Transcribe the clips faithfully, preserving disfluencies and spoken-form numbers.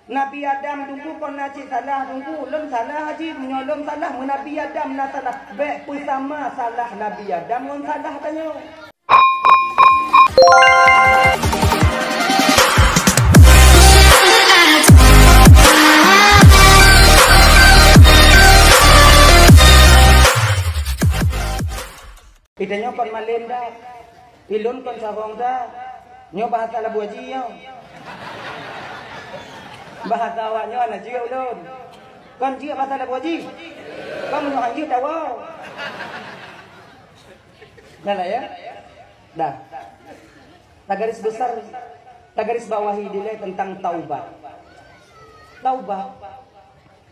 Nabi Adam Teungku kon na cit salah Teungku, lôn salah jih, meunyoe lôn salah, meu Nabi Adam na salah, bék peusama salah Nabi Adam ngon salah tanyoe. Ita nyoe kon malém dah. Ilôn kon sarong dah. Nyoe bahasa Labuaji nyoe. Bahasa awak nyoe hana jeuet ulôn. Kon jeuet bahasa Labuaji. Kon meunyoe han jeuet tawoe. Dah lah ya? Dah. Tagaris besar, tagaris bawahi dilée tentang taubat. Taubat.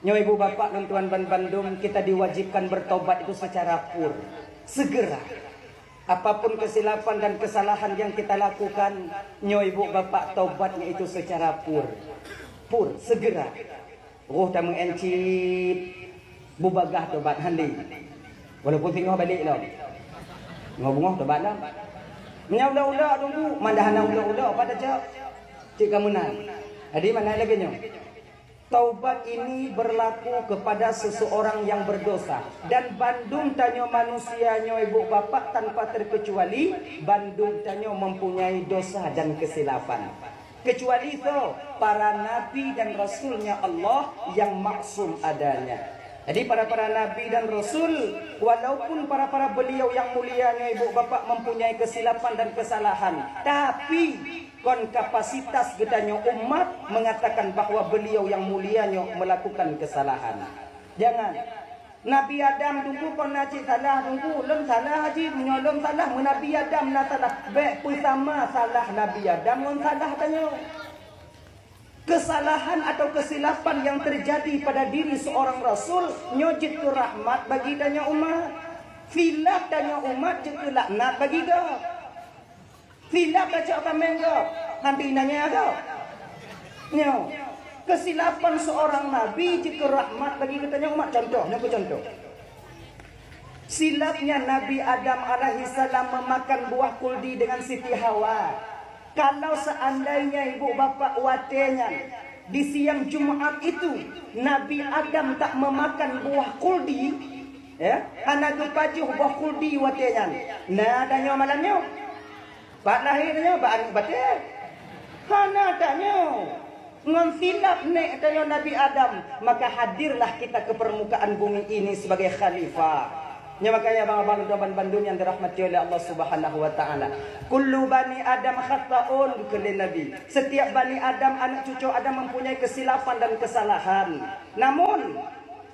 Nyoe ibu bapak dan tuan ban bandum, kita diwajibkan bertobat itu secara pur, segera. Apapun kesilapan dan kesalahan yang kita lakukan, nyoe ibu bapak tobatnya itu secara pur. Pur, segera. Roh tameu'en cit, bubagah tobat handi. Walaupun singoh balik lom. Singoh beungoh tobat lom. Meunyoe ulok-ulok Teungku, mandah hana ulok-ulok, apa tacok? Cit ka meunan. Jadi, mana lagée nyoe? Taubat ini berlaku kepada seseorang yang berdosa, dan bandum tanyoe manusia nyoe ibu bapak tanpa terkecuali, bandum tanyoe mempunyai dosa dan kesilapan. Kecuali soe? Para nabi dan rasulnya Allah yang maksum adanya. Jadi para-para nabi dan rasul, walaupun para-para beliau yang mulia nyoe ibu bapak mempunyai kesilapan dan kesalahan, tapi kon kapasitas geutanyoe umat mengatakan bahwa beliau yang mulia nyoe melakukan kesalahan. Jangan. Nabi Adam Teungku kon na cit salah Teungku, lôn salah jih, meunyoe lôn salah, meu Nabi Adam na salah, bék peusama salah Nabi Adam ngon salah tanyoe. Kesalahan atau kesilapan yang terjadi pada diri seorang rasul nyoe jeuet keu rahmat bagi tanyoe umat. Silap tanyoe umat jeuet keu laknat bagi gob. Silap tacok tameng gob, nanti nanya gob. Nyoe, kesilapan seorang nabi jeuet keu rahmat bagi geutanyoe umat. Contoh, nyoe keu contoh. Silapnya Nabi Adam alaihissalam memakan buah kuldi dengan Siti Hawa. Kalau seandainya ibu bapak watée nyan di siang Jumat itu Nabi Adam tak memakan buah kuldi, ya, hana geupajoh buah kuldi watée nyan, na tanyoe malam nyoe? Pat lahé tanyoe? Bak aneuk batée? Hana tanyoe. Ngon silap nék tanyoe Nabi Adam, maka hadirlah kita ke permukaan bumi ini sebagai khalifah. Nyoe makanya abang-abang dan bandum yang dirahmati oleh Allah Subhanahu wa taala. Kullu bani Adam khata'un, kheun lé Nabi. Setiap bani Adam, aneuk cucu Adam mempunyai kesilapan dan kesalahan. Namun,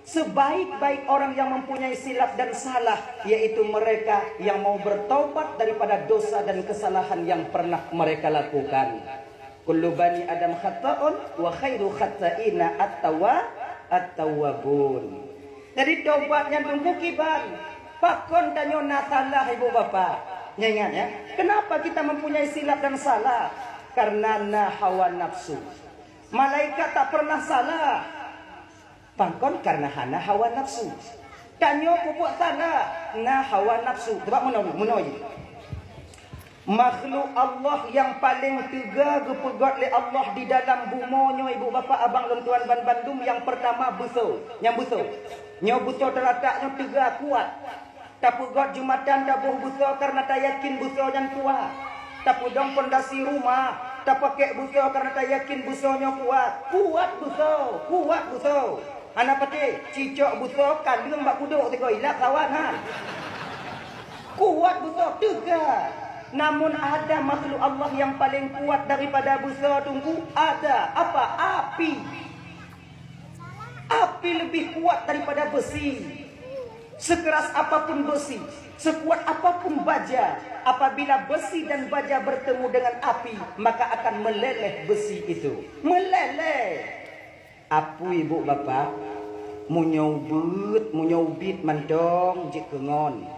sebaik-baik orang yang mempunyai silap dan salah, yaitu mereka yang mau bertaubat daripada dosa dan kesalahan yang pernah mereka lakukan. Kullu bani Adam khata'un wa khairu khata'ina at-tawwa-, at-tawwabun. Jadi taubat nyan Teungku kiban. Pakon tanyoe na salah ibu bapak? Nyoe ingat ya. Kenapa kita mempunyai silap dan salah? Karena na hawa nafsu. Malaikat tak pernah salah. Pakon? Karena hana hawa nafsu. Tanyoe peubuet salah, na hawa nafsu. Coba meunoe, meunoe jih. Makhluk Allah nyang paleng teuga geupeugét lé Allah di dalam bumoe nyoe, ibu bapak, abang lôn tuan ban bandum, nyang peurtama beusoe. Nyang beusoe. Nyoe beusoe teulatak nyoe teuga kuat. Tapeugét jeumatan, taboh beusoe kareuna tayakin beusoe nyan kuat. Tapeudong pondasi rumah, tapakék beusoe kareuna tayakin beusoe nyoe kuat. Kuat beusoe, kuat beusoe. Hana patéh, cicok beusoe kaleueng bak kudok sigoe ilap sawan ha. Kuat beusoe teuga. Namun ada makhluk Allah yang paling kuat daripada beusoe, Teungku. Ada. Apa? Api. Api lebih kuat daripada besi. Sekeras apapun besi, sekuat apapun baja, apabila besi dan baja bertemu dengan api, maka akan meleleh besi itu. Meleleh. Apui, bu, bapak, meunyoe ubit, meunyoe ubit mantong jeuet keu ngon.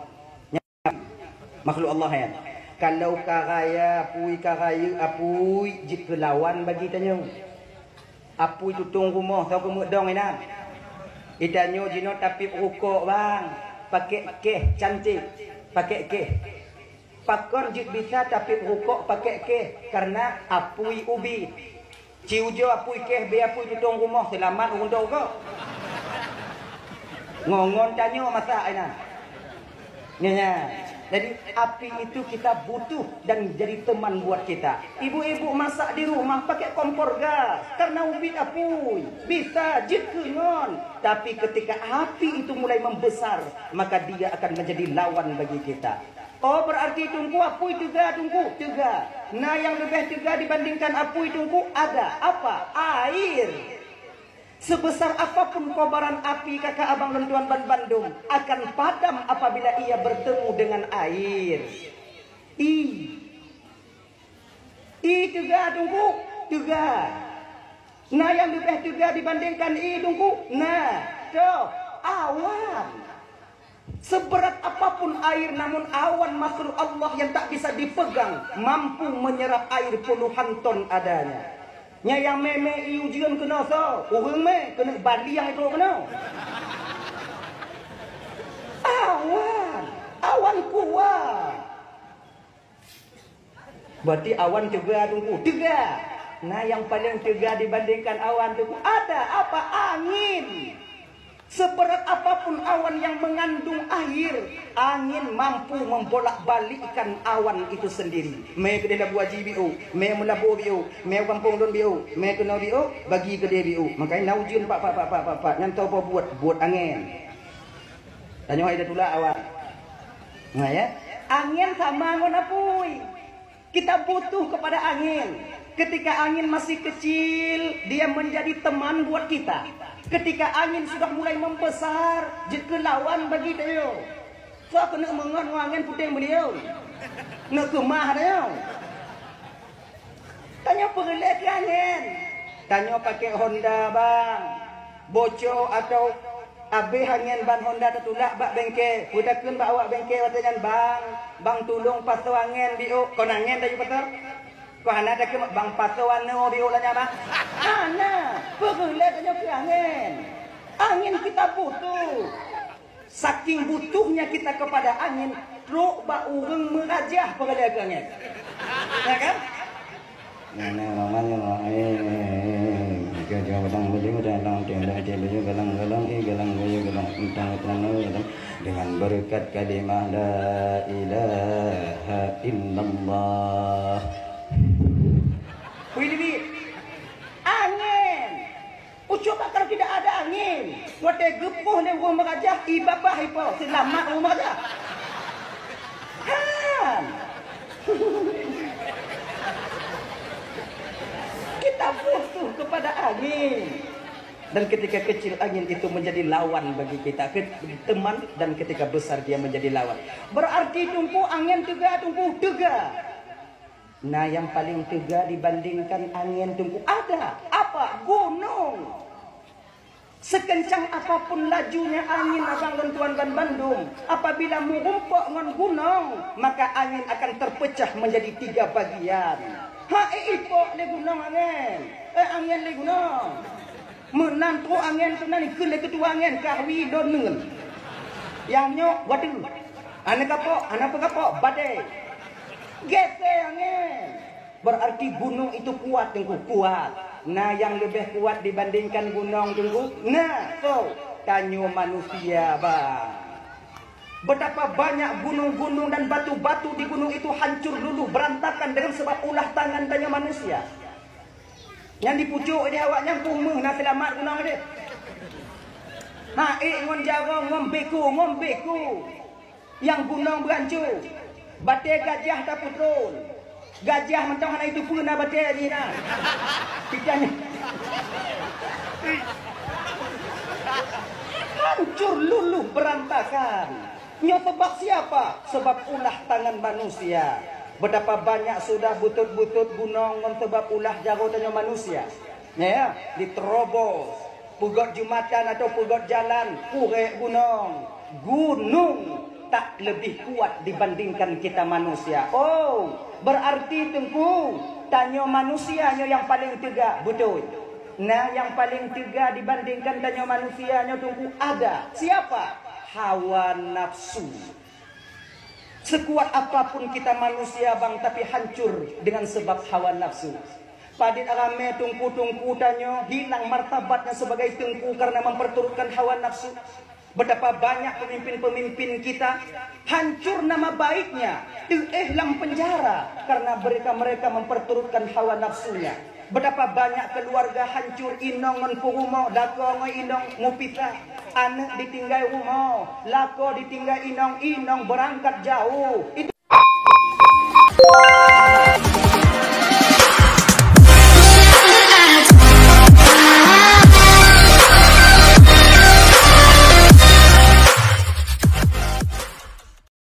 Makhluk Allah nyan. Kalau ka raya apui, ka rayeuk apui, jeuet keu lawan bagi tanyoe. Apui tutong rumoh, soe keumeudong inan. Itanyoe jinoe tapiep rukok, bang. Pakék kéh cantik. Pakék kéh. Pakon jeuet bisa tapiep rukok pakék kéh? Kareuna apui ubit. Ci ujoe apui keh, bèe apui tutong rumoh, seulamat ureueng dua ugoe. Ngon-ngon tanyoe masak inan. Nyan, nyan. Jadi, api itu kita butuh dan jadi teman buat kita. Ibu-ibu masak di rumah pakai kompor gas karena ubit apui. Bisa jeuet keu ngon. Tapi ketika api itu mulai membesar, maka dia akan menjadi lawan bagi kita. Oh, berarti Teungku apui teuga, Teungku? Teuga. Na nyang leubeh teuga dibandingkan apui, Teungku? Ada. Apa? Air. Sebesar apapun kobaran api, kakak abang lôn tuan ban bandum, akan padam apabila ia bertemu dengan air. I. I teuga, Teungku? Teuga. Na nyang leubeh teuga dibandingkan i, Teungku? Na. Toh, awan. Seberat apapun air, namun awan makhluk Allah yang tak bisa dipegang mampu menyerap air puluhan ton adanya. Nyan nyang mè-mè i ujeuen keunoe soe? Ureueng mè, keuneuk baliang itoe keunoe. Awan, awan kuat. Berarti awan teuga, Teungku? Teuga. Na nyang paleng teuga dibandingkan awan, Teungku? Ada. Apa? Angin. Seberat apapun awan yang mengandung air, angin mampu membolak-balikkan awan itu sendiri. Mè keudeh Labuhan Bajo biôh, mè Meulaboh biôh, mè gampông lôn biôh, mè keunoe biôh, bagi keudeh biôh. Makanya na ujeuen pat, pat, pat, pat, pat, pat, nyan toh buet, buet angén. Tanyoe hai tatulak awan. Nah, ya. Angén sama ngon apui. Kita butuh kepada angin. Ketika angin masih kecil, dia menjadi teman buat kita. Ketika angin sudah mulai membesar, jeuet keu lawan bagi tanyoe. Soe keuneuk meungon ngon angin puténg beulion. Neuk keumah tanyoe. Tanyoe peureulée keu angén. Tanyoe pakai Honda, bang. Boco atau abéh angén ban Honda tatulak bak bengke. Peutakheun bak awak bengke watée nyan, "Bang, bang tulông pasoe angén biôh." Kon angén tayue pasoe? Kon hana takheun, "Bang pasoe anoe biôh lagée nyan, bang." Hana. Peureulée tanyoe keu angén. Angin kita butuh. Saking butuhnya kita kepada angin, trok bak ureuëng meurajah peureulée keu angén. Ya kan? Dengan berkat kalimah la ilaha illallah. Wih, Bibi. Angén. Ucok bak kalau tidak ada angin, watée geupoh lé ureuëng meurajah, i babah ipo, seulamat ureuëng meurajah. Han. Kita butuh kepada angin. Dan ketika kecil angin itu menjadi lawan bagi kita, ke-, teman, dan ketika besar dia menjadi lawan. Berarti Teungku angén teuga, Teungku teuga. Nah, yang paling teuga dibandingkan angin, Teungku, ada. Apa? Gunong. Sekencang apapun lajunya angin, abang dan tuan ban bandum, apabila meurumpok ngon gunong, maka angin akan terpecah menjadi tiga bagian. Ha, eh, ipok lé gunong angin. Eh, angin lé gunong. Meunan trok angén tu nan ikheun lé keutua angén, "Kahwi lôn neuen." Nyang nyoe, "Waduh, hana kapok, hana peukapok, badée." Gésé angén. Berarti gunong itu kuat, Teungku, kuat. Na nyang leubeh kuat dibandingkan gunong, Teungku? Na, soe? Tanyoe manusia, bang. Betapa banyak gunong-gunong dan batu-batu di gunong itu hancur luluh berantakan dengan sebab ulah tangan tanyoe manusia. Nyang jipucok di awak nyan peue meuh na seulamat gunong deh. Maék ngon jaroe ngon beko, ngon beko. Nyang gunong beuancô. Batée gajah tapeutron. Gajah mantong hana jiteupeue na batée jih na. Pitanya. Hancur luluh berantakan. Nyoe sabab siapa? Sabab ulah tangan manusia. Betapa banyak sudah butôt-butôt gunong ngon sabab ulah jaroe tanyoe manusia. Ya, diterobos, peugöt jumatan atau peugöt jalan, kurek gunong. Gunong tak lebih kuat dibandingkan kita manusia. Oh, berarti Teungku, tanyoe manusia nyoe nyang paleng teuga, beutôi. Nah, nyang paleng teuga dibandingkan tanyoe manusia nyoe, Teungku, ada. Siapa? Hawa nafsu. Sekuat apapun kita manusia, bang, tapi hancur dengan sebab hawa nafsu. Padit ramé teungku-teungku tanyoe hilang martabatnya sebagai teungku karena memperturutkan hawa nafsu. Betapa banyak pemimpin-pemimpin kita hancur nama baiknya, teuéh lam penjara karena mereka-mereka memperturutkan hawa nafsunya. Betapa banyak keluarga hancur inong ngon peurumoh, lakoe ngon inong mupisah. Aneuk ditinggai rumoh, lakoe ditinggai inong, inong berangkat jauh. Itu